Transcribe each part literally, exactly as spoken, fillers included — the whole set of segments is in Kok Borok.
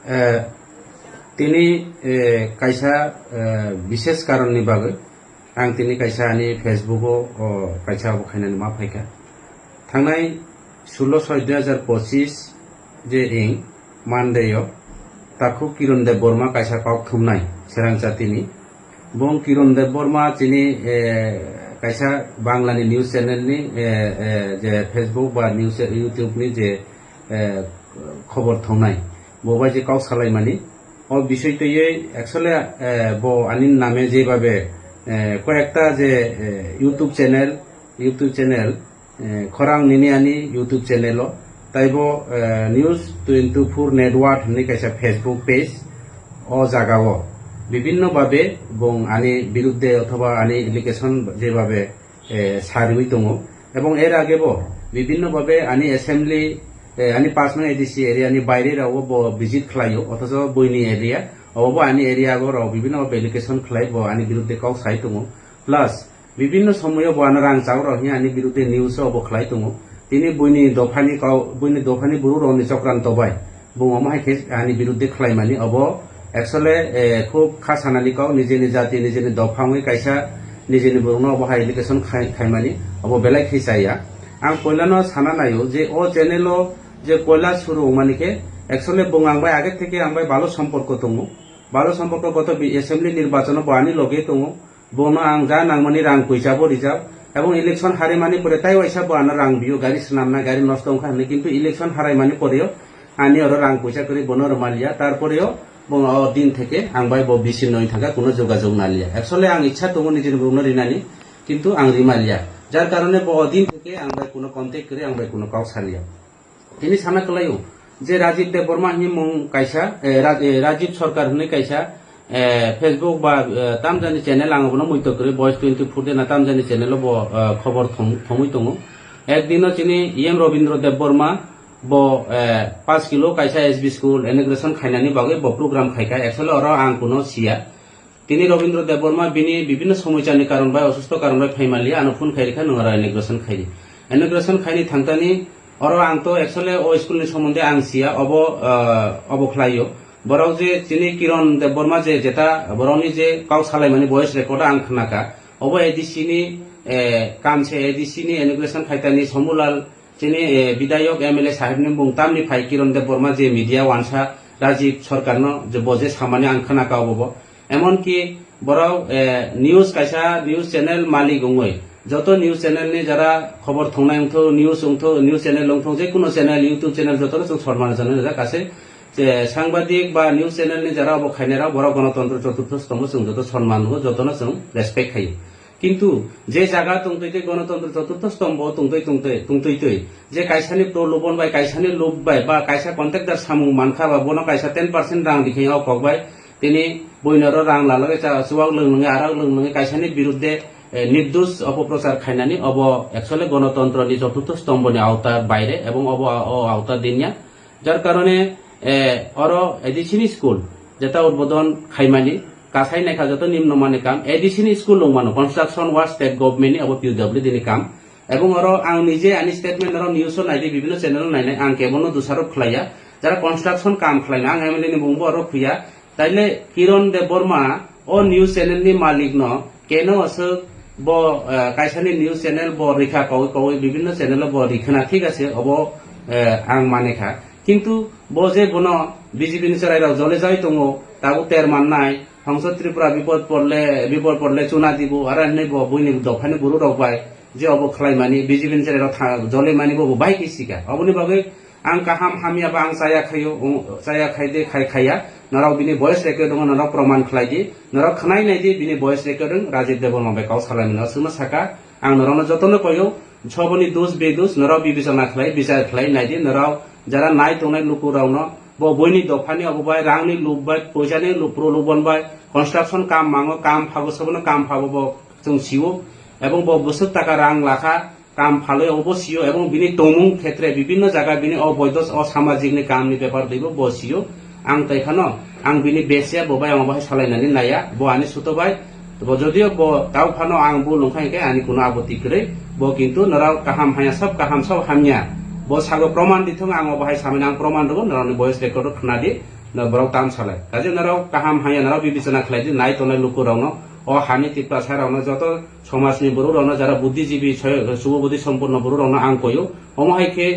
Eh, tini, eh, kaisa, eh, bishes karonni bagwi ang tini kaisa ani Facebook-o, o, kaisa obo khainani ma phaikha. Thangnai sullo soi dui hazar pochis je ing Monday-o takhuk Kiron Debbarma kaisa kok thumnai Serang chatini. Bong Kiron Debbarma chini, eh, kaisa Banglani news channel-ni, eh, eh, je Facebook ba news, YouTube-ni je, eh, khobor thumnai, bo bai je kok salaimani. O bisoi twiwi actually, eh, bo ani name jebabe, eh, koyekta je, eh, YouTube channel, YouTube channel, eh, khorang nini ani YouTube channel-o, taibo, eh, News twenty-four Network hinwi kaisa Facebook page, o jagao bibinno babe bong ani birudde othoba ani allegation jebabe eh, sariwi tongo. Ebong er age bo bibinno babe ani assembly, eh, ani pash nong A D C area ni baire rao bo visit khlaio, othocho buini area, obo bo ani area go rao bibinno babe allegation khlai bo ani birudde kok sai tongo. Plus bibinno somoyo bo ano rang chao rao hiya ani birudde news o bo khlai tongo. Tini buini dophani kau, buini dophani buru rao ni chokranto bai. Bung omo hai khe ani birudde khlaimani, obo actually, eh, khub kha sanani kok, nijeni jati, nijeni dopha wngwi kaisa nijeni borokno obo hai allegation khai-, khaimani, obo belai khe chaya. Ang poilano sana naio je o channel-o je poila suru wngmani khe actually bung ang bai age theke ang bai balo somporko tongo. Balo somporko goto bi-, assembly nirbachono bo ani loge tongo. Bono ang ja nangmani rang puisa bo rijak, ebong election harimani pore tai waisa bo ano rang biyo, gari swnamna, gari nosto wngkha hinwi, kintu election haraimani poreo ani oro rang puisa kwrwi bono rwmaliya, tarporeo bo o din theke ang bai bo bisi noi thangkha, kuno jogajog naliya. Actually ang ichha tongo nijini borokno rinani, kintu ang rimaliya, jar karone bo o din theke ang bai kuno contact kwrwi, ang bai kuno kok saliya. Tini sana kwlaio je Rajiv Debbarma hinwi mung kaisa, eh, Ra-, eh, Rajiv Sarkar hinwi kaisa, eh, Facebook ba, eh, tamjani channel, ang bono muitok kwrwi, Voice twenty-four de na tamjani channel-o bo, eh, khobor thom-, thomwi tongo. Ekdino chini E M Rabindra Debbarma bo, eh, paanch kilo kaisa S B school inauguration khainani bagwi bo program khaikha, actually oro ang kuno siya. Tini Rabindra Debbarma bini bibinno somoichani karon bai, osusto karon bai phaimaliya, ano phone khairikha, nwng aro inauguration khaidi. Inauguration khaini thangtani oro ang to actually o school ni somonde ang siya, obo, ah, obo khlaio. Borok je chini Kiron Debbarma je jeta borokni je kok salaimani voice record ang khnakha. Obo A D C ni, eh, kam se A D C ni inauguration khaitani Somulal Chini, eh, bidayok M L A sahibni mung tamni phai Kiron Debbarma je media wansa Rajiv Sarkarno je bo je samani ang khna ka obo bo. Emonki borok, eh, news kaisa news channel malik wngwi joto news channel ni jara khobor thwngnai wngthu, news wngthu, news channel wngthu, je kuno channel, YouTube channel jotono chwng sormana channel rijak ase je sangbadik ba news channel ni jara obo khainai rok borok Ganatantro Choturtho Stombo chwng joto sorman nwngo, jotono chwng respect khaio. Kintu je jaga tongtwi twi Ganatantro Choturtho Stombo tongtwi tongtwi, tongtwi twi, je kaisani prolobon bai, kaisani lob bai, ba kaisa contractor samung mankha ba bono kaisa ten percent rang rikhe o kok bai, tini buino ro rang lalogwi cha chuwak lwnglwngwi arak lwnglwngwi kaisani birudde, eh, nirdosh opoprochar khainani obo actually Ganatantro ni Choturtho Stombo ni awtar baire ebong obo o awtar dinya. Jar karone, eh, oro A D C ni school jeta udbodon khaimani, kasai naikha joto nimno mani kam, A D C ni school wngmano, construction work state government ni abo P W D ni kam. Ebong oro ang nije ani statement oro news o naidi, bibinno channel o nainai, ang kebono dusarop khlaiya. Jara construction kam khlaina, ang M L A ni mungbo oro khuya. Taile Kiron Debbarma o news channel ni malik no keno aswk bo, eh, kaisani news channel bo rikha kaui kaui bibinno channel o bo rikhana, thik ase, obo, eh, ang mane kha. Kintu bo je bono B J P ni chwrai rok jole jai tongo, tabuk ter mannai, Hongso Tripura bipod porle, bipod porle chuna dibo, aro hinwi bo buini dophani buru rok bai je obo khlai mani, B J P ni chwrai rok tha-, jole mani bo bo bai khe sika. Oboni bagwi ang kaham hamya ba ang chaya khaio, um, chaya khai de khai khaiya. Norok bini voice recording o norok proman khlai di. Norok khnai nai di bini voice recording Rajiv Debbarma bai kok salai mano. Aswkno saka, ang norokno jotono koyo, soboni dus bedus norok bibechona khlai, bichar khlai nai di. Norok jara nai tongnai luku rokno bo buini dophani obo bai, rangni lob bai, poisani lob, prolobon bai, construction kam mango, kam phago, sobono kam phago bo chwng sio. Ebong bo bwswk taka rang lakha, kam phalwi obo sio ebong bini tongmung khetre bibinno jaga bini oboido o samajikni kamni bepar twibo bo sio. Ang tei phano ang bini bese bo bai ang obo hai salainani naiya, bo ani suto bai. Bo jodio bo tau phano ang bul wngkha hinkhe ani kuno aboti kwrwi, bo kintu norok kaham hanya, sob kaham sob hamya. Bo sago proman dithung, ang obo hai samani ang proman rwgo, norokni voice record o khna di. Na borok tam salai. Kaje norok kaham hanya norok bibicona khlai di, nai tongnai luku rokno, o hani Tiprasa rokno, joto somajni borok rokno, jara buddhijibi, soy-, subo buddhi sompunno borok rokno ang koyo. Omo hai khe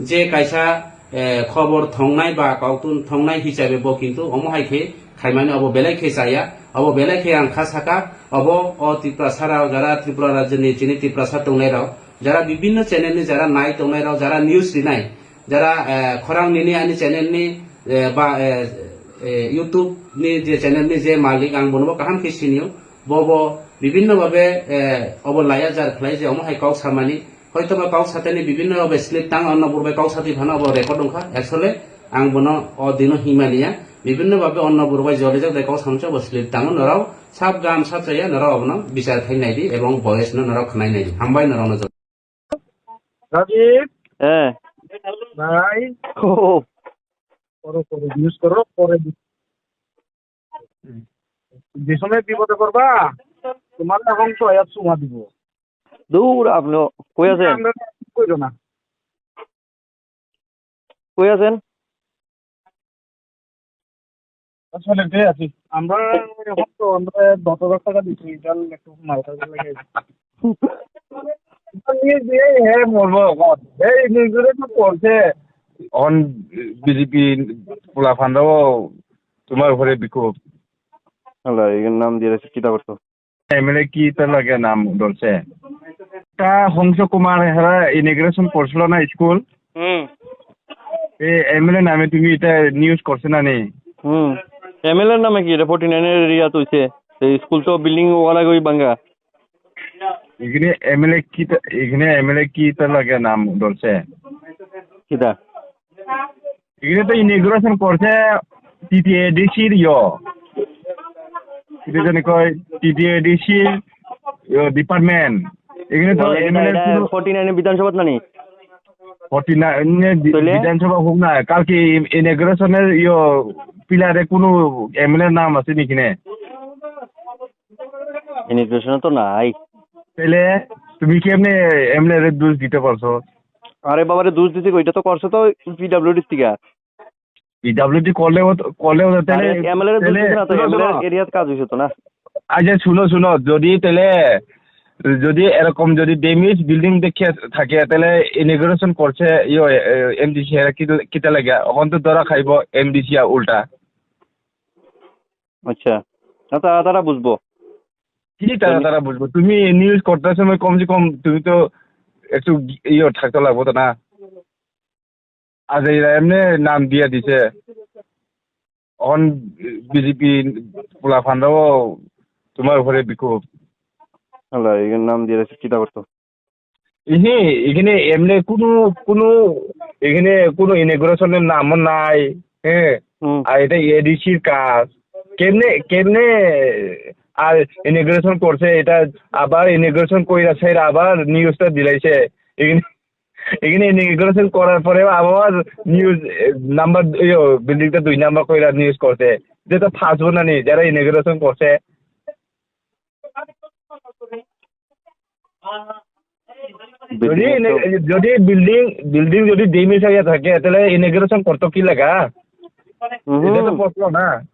je kaisa, eh, khobor thongnai ba koktun thongnai hisabe bo kintu omo hai khe khaimani obo belai khe chaya, obo belai khe ang kha saka, obo o Tiprasa rok, jara Tripura rajyoni chini Tiprasa tongnai rok, jara bibinno channel ni jara nai tongnai rok, jara news rinai, jara, eh, khorang nini ani channel ni, eh, ba, eh, eh, YouTube ni je channel ni je malik, ang bono bo kaham khe sinio. Bo bo bibinno babe, eh, obo laya jar khlai je omo hai kok samani. Hoito ba kok satani bibinno babe slip tang onno burbai kok sati phano obo record wngkha. Actually ang bono o dino himaniya. Bibinno babe onno burbai jolijak de kok samcha obo slip tango norok sab gam sab chaya norok obono bichar khai nai di ebong voice no norok khnai nai di. Hambai norok no. Rajib, হ্যাঁ। ভাই, ও। করো, করো, ইউজ করো, পরে দি-, যে সময় বিপদে পড়বা, তোমার এখন তো আয়াত সুমা দিব। দূর আপনি, কই আছেন? আমরা ঠিক করো না। কই আছেন? আসলে এটাই আছি। আমরা এখন তো আমরা দশ হাজার টাকা দিচ্ছি, এটা একটু মালটা লাগে। নিয়ে দিয়ে হে মরবো এখন। এই নিউজে তো পড়ছে। এখন বিজেপি পোলা ফান্ডাও তোমার উপরে বিক্ষোভ। হ্যালো, এর নাম দিয়ে রাখছি, কিতা করতো? এমএলএ কি তার লাগে নাম ধরছে? তা হংস কুমার হেরা ইনগ্রেশন করছিল না স্কুল? হুম। এ এমএলএ নামে তুমি এটা নিউজ করছে না নি? হুম। এমএলএ নামে কি? এটা ফর্টি নাইন এর এরিয়া তো হইছে। এই স্কুল তো বিল্ডিং ওয়ালা গই ভাঙ্গা। এখানে এমএলএ কি তা-, এখানে এমএলএ কি তার লাগে নাম ধরছে? কিতা? এখানে তো ইনগ্রেশন করছে টিটিএডিসি র ইয়ো। এটা জানি কয় টিটিএডিসি ইয়ো ডিপার্টমেন্ট। এখানে তো বলে কিতা এমএলএ এটা পুরো ফর্টি নাইন বিধানসভাত নানি? ফর্টি নাইন এ বি-, তাহলে? বিধানসভা হোক না, কালকে ইনগ্রেশনের ইয়ো পিলারে কোনো এমএলএ নাম আছে নাকি নে? ইনগ্রেশন তো নাই। তাহলে তুমি কেমনে এমএলএ রে দোষ দিতে পারছো? আরে বাবারে, দোষ দিতে কই? এটা তো করছে তো পিডব্লিউডি থেকে। পিডব্লিউডি করলেও তো, করলেও তো তাহলে আরে এমএলএ রে দোষ তাহলে দিছে না তো, শুনো, এমএলএ শুনো। এরিয়াত কাজ হইছে তো না। আচ্ছা, শুনো, শুনো, যদি তাহলে, যদি এরকম যদি ড্যামেজ বিল্ডিং দেখে থাকে, তাহলে ইনগ্রেশন করছে, ইয়ে, এ, এমডিসি এরা কি, কিতা লাগে? এখন তো ধরা খাইব এমডিসি আর উল্টা। আচ্ছা, না, তা-, তারা বুঝবো। কি তারা, তুমি তারা বুঝবো? তুমি নিউজ করতে সময় কমসে কম তুমি তো একটু ইয়ে থাকতে লাগবো তো না? আজ এরা এমনি নাম দিয়ে দিছে। এখন বিজেপি পোলা ফান্ডাও তোমার উপরে বিক্ষোভ। হ্যালো, এর নাম দিয়ে রাখছি, কিতা করতো? ইহি, এখানে এমনি কোনো, কোনো, এখানে কোনো ইনগ্রেশনের নামও নাই, হ্যাঁ? হুম। আর এটা এডিসির কাজ। কেমনে, কেমনে আর ইনগ্রেশন করছে, এটা আবার ইনগ্রেশন কইরা সেরা আবার নিউজটা দিলাইছে। এখানে, এখানে ইনগ্রেশন করার পরে আবার নিউজ, এ, নাম্বার, ইয়ো, বিল্ডিংটা দুই নাম্বার কইরা নিউজ করছে। এটা তো ফার্স্ট না নি, যারা ইনগ্রেশন করছে। যদি বিল্ডিং এ তো নে-, যদি বিল্ডিং, বিল্ডিং যদি ড্যামেজ হয়ে থাকে, তাহলে ইনগ্রেশন করতো কি লাগা? হুম। এটা তো প্রশ্ন না।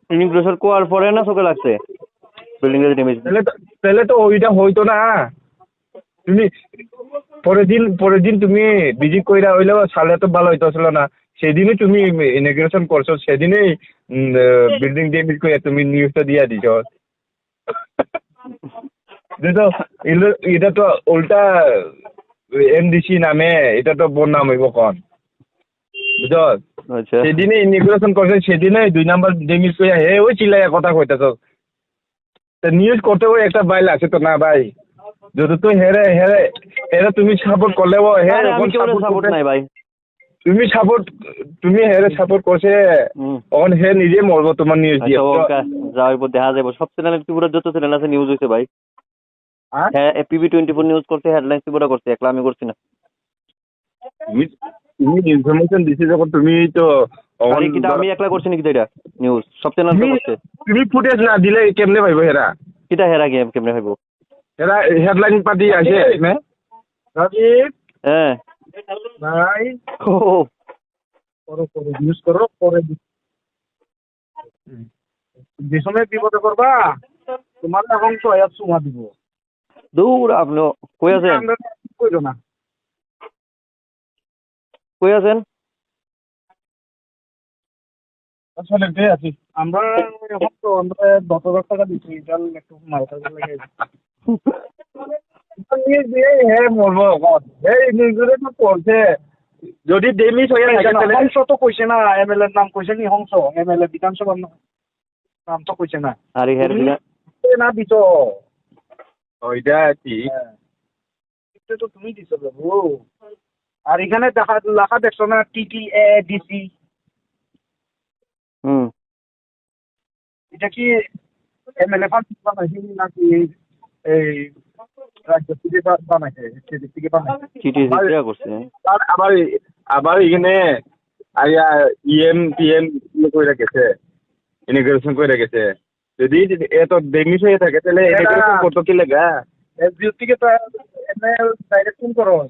ইনগ্রেশন করার পরে না চোখে লাগছে বিল্ডিং এর ড্যামেজ। তাহলে তো, তাহলে তো ওইটা হইতো না। তুমি পরের দিন, পরের দিন তুমি ভিজিট কইরা হইলেও সালে তো ভালো হইতো ছিল না। সেদিনই তুমি ইনগ্রেশন করছো, সেদিনই, উম, আহ, বিল্ডিং ড্যামেজ করে তুমি নিউজটা দিয়ে দিছো। যেটা ইলো-, এটা তো উল্টা এমডিসি নামে, এটা তো বদনাম হইব কোন? বুঝছস? আচ্ছা। সেদিনে ইনগ্রেশন করছে, সেদিনে দুই নাম্বার ডেমিস কইয়া হে ওই চিল্লাইয়া কথা কইতাছস। তা নিউজ করতে ওই একটা বাইল আছে তো না ভাই? যদি তুই হেরে, হেরে, হেরে তুমি সাপোর্ট করলে ও হে আরে, আমি ওখানে কেউ সাপোর্ট সাপোর্ট করতে নাই ভাই। তুমি সাপোর্ট, তুমি হেরে সাপোর্ট করছে, হুম। অখন হে নিজে মরবো তোমার নিউজ দিয়ে। আচ্ছা, ওকে, যা হইব দেখা যাইব। সব চ্যানেল, ত্রিপুরার যত চ্যানেল আছে নিউজ হইছে ভাই। হ্যাঁ? হ্যাঁ, এপিবি টোয়েন্টি ফোর নিউজ করছে, হেডলাইন ত্রিপুরা করছে, একলা আমি করছি না। তুমি, তুমি ইনফরমেশন দিছি যখন তুমি তো অখন আরে কিতা ধর- আমি একলা করছি নাকি এটা নিউজ? সব চ্যানেল তো তুমি, করছে। তুমি ফুটেজ না দিলে কেমনে পাইবো হেরা? কিতা হেরা গেম কেমনে হইব? এরা হেডলাইন পাতি আছে, নে? রাজীব। হ্যাঁ। ভাই। ও। করো, করো, ইউজ করো, পরে দি-, যে সময় বিপদে পড়বা, তোমার এখন তো আয়াত চুমা দিব। দূর আপনি, কই আছেন? আমরা কইরো না। কই আছেন? আসলে এটাই আছি। আমরা এখন তো আমরা দশ হাজার টাকা দিচ্ছি, এটা একটু মালটা লাগে। নিয়ে দিয়ে হে মরবো এখন। এই নিজেরে তো করছে। যদি ডেমিস হয়ে থাকে, তাহলে হংস তো কইছে না, এমএলএ র নাম কইছে নি হংস? এমএলএ বিধানসভার নাম, নাম তো কইছে না। আরে হ্যাঁ, তুমি বিধান- এ না দিত। ওইটা কি? হ্যাঁ। এটা তো তুমি দিছো বাবু। আর এখানে দেখা, লেখা দেখছো না, টিটিএডিসি? হুম। এটা কি এমএলএ ফান্ড বানাইছে নাকি এই রাজ্য থেকে বা-, বানাইছে, স্টেট থেকে বানাইছে? টিটিএডিসি আমার, কিরা করছে? আর আমার, আমার এখানে আইয়া ইএম টিএম ইয়ে করে রেখেছে, ইনোগ্রেশন করে রেখেছে। যদি এত ডেমিস হয়ে থাকে, তাহলে এরা ইনোগ্রেশন করতো কি লেগা? এসডিও থেকে তো এমএলএ ডাইরেক্ট ফোন করো।